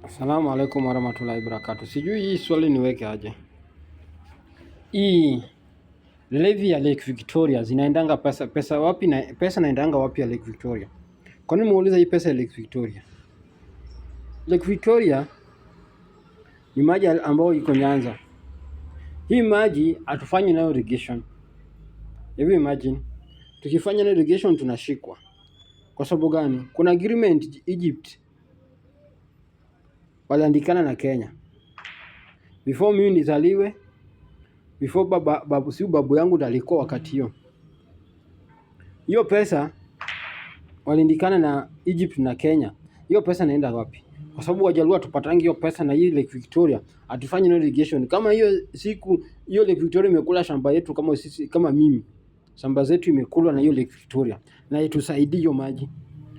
Asalamu alaikum warahmatullahi wabarakatuh. Sijui hii swali niweke aje. Hii levy ya Lake Victoria zinaendanga pesa wapi na pesa naendanga wapi ya Lake Victoria? Kwa nini muuliza hii pesa ya Lake Victoria? Lake Victoria ni maji ambayo iko Nyanza. Hii maji hatufanyi nayo irrigation. Hebu imagine tukifanya nayo irrigation tunashikwa. Kwa sababu gani? Kuna agreement Egypt waliandikana na Kenya before mimi nizaliwe, before baba, babu, si babu yangu ndo alikuwa wakati hiyo. Hiyo pesa waliandikana na Egypt na Kenya. Hiyo pesa inaenda wapi? Kwa sababu Wajaluo tupatangi hiyo pesa na hii Lake Victoria hatufanyi no irrigation. Kama hiyo siku hiyo Lake Victoria imekula shamba yetu kama sisi, kama mimi shamba zetu imekulwa na hiyo Lake Victoria na itusaidie hiyo maji.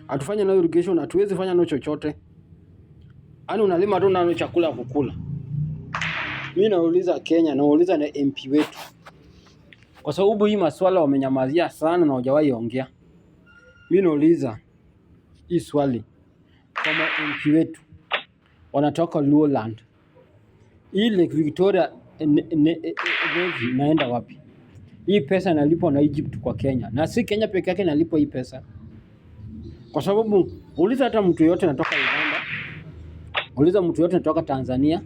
Hatufanye nayo irrigation, hatuwezi fanya nayo chochote. Yaani unalima tu nayo chakula kukula. Mimi nauliza Kenya, nauliza na MP wetu, kwa sababu hii maswala wamenyamazia sana na hawajawahi ongea. Mimi nauliza hii swali kama MP wetu wanatoka Luoland, hii Lake Victoria levy inaenda wapi? Hii pesa inalipwa na Egypt kwa Kenya, na si Kenya peke yake inalipwa hii pesa, kwa sababu uliza hata mtu yote anatoka Uganda, uliza mtu yote anatoka Tanzania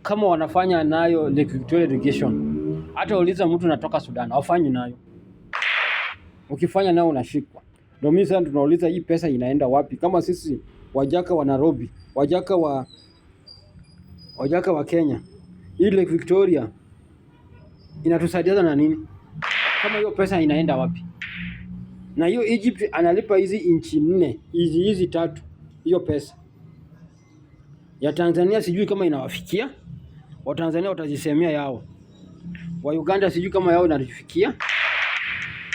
kama wanafanya nayo Lake Victoria irrigation. Hata uliza mtu natoka Sudan, hawafanyi nayo. Ukifanya nayo unashikwa. Ndio mimi sasa tunauliza hii pesa inaenda wapi? Kama sisi wajaka wa Nairobi, wajaka wa Kenya, hii Lake Victoria inatusaidia na nini? Kama hiyo pesa inaenda wapi? Na hiyo Egypt analipa hizi nchi nne, hizi tatu, hiyo pesa ya Tanzania sijui kama inawafikia. Watanzania watajisemea yao. Wa Uganda sijui kama yao inatufikia.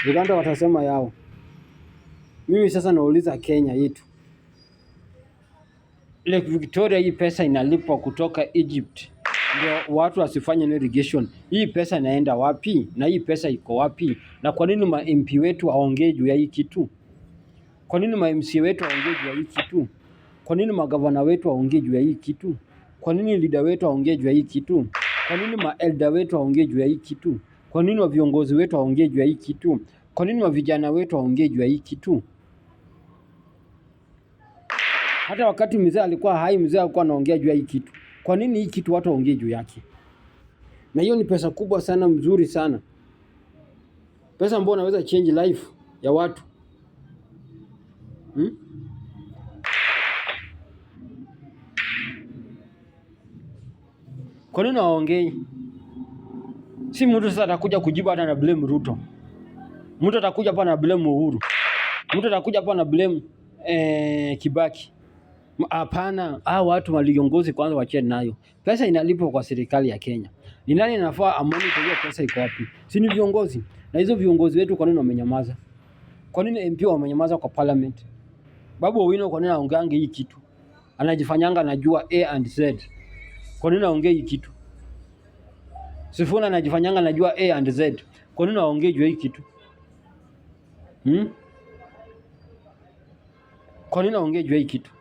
Uganda watasema yao. Mimi sasa nauliza Kenya yetu, Lake Victoria hii pesa inalipwa kutoka Egypt ndio watu wasifanye no irrigation. Hii pesa inaenda wapi? Na hii pesa iko wapi? Na kwa nini ma MP wetu hawaongei juu ya hii kitu? Kwa nini ma MCA wetu hawaongei juu ya hii kitu? Kwa nini magavana wetu hawaongei juu ya hii kitu? Kwa nini leader wetu hawaongei juu ya hii kitu? Kwa nini ma elder wetu hawaongei juu ya hii kitu? Kwa nini wa viongozi wetu hawaongei juu ya hii kitu? Kwa nini wa vijana wetu hawaongei juu ya hii kitu? Hata wakati mzee alikuwa hai, mzee alikuwa anaongea juu ya hii kitu. Kwa nini hii kitu watu waongee juu yake? Na hiyo ni pesa kubwa sana, mzuri sana, pesa ambayo unaweza change life ya watu, Kwa nini hawaongei? Si mtu sasa atakuja kujibu hata na blame Ruto. Mtu atakuja hapa na blame Uhuru. Mtu atakuja hapa na blame Kibaki. Hapana, hao watu waliongozi kwanza wacheni nayo. Pesa inalipwa kwa serikali ya Kenya. Ni nani anafaa amonitor hiyo pesa iko wapi? Si ni viongozi? Na hizo viongozi wetu kwa nini wamenyamaza? Kwa nini MP wamenyamaza kwa parliament? Babu Owino kwa nini aongeange hii kitu? Anajifanyanga anajua A and Z. Kwa nini aongee hii kitu? Sifuna anajifanyanga anajua A and Z. Kwa nini aongee juu hii kitu? Hmm? Kwa nini aongee juu hii kitu?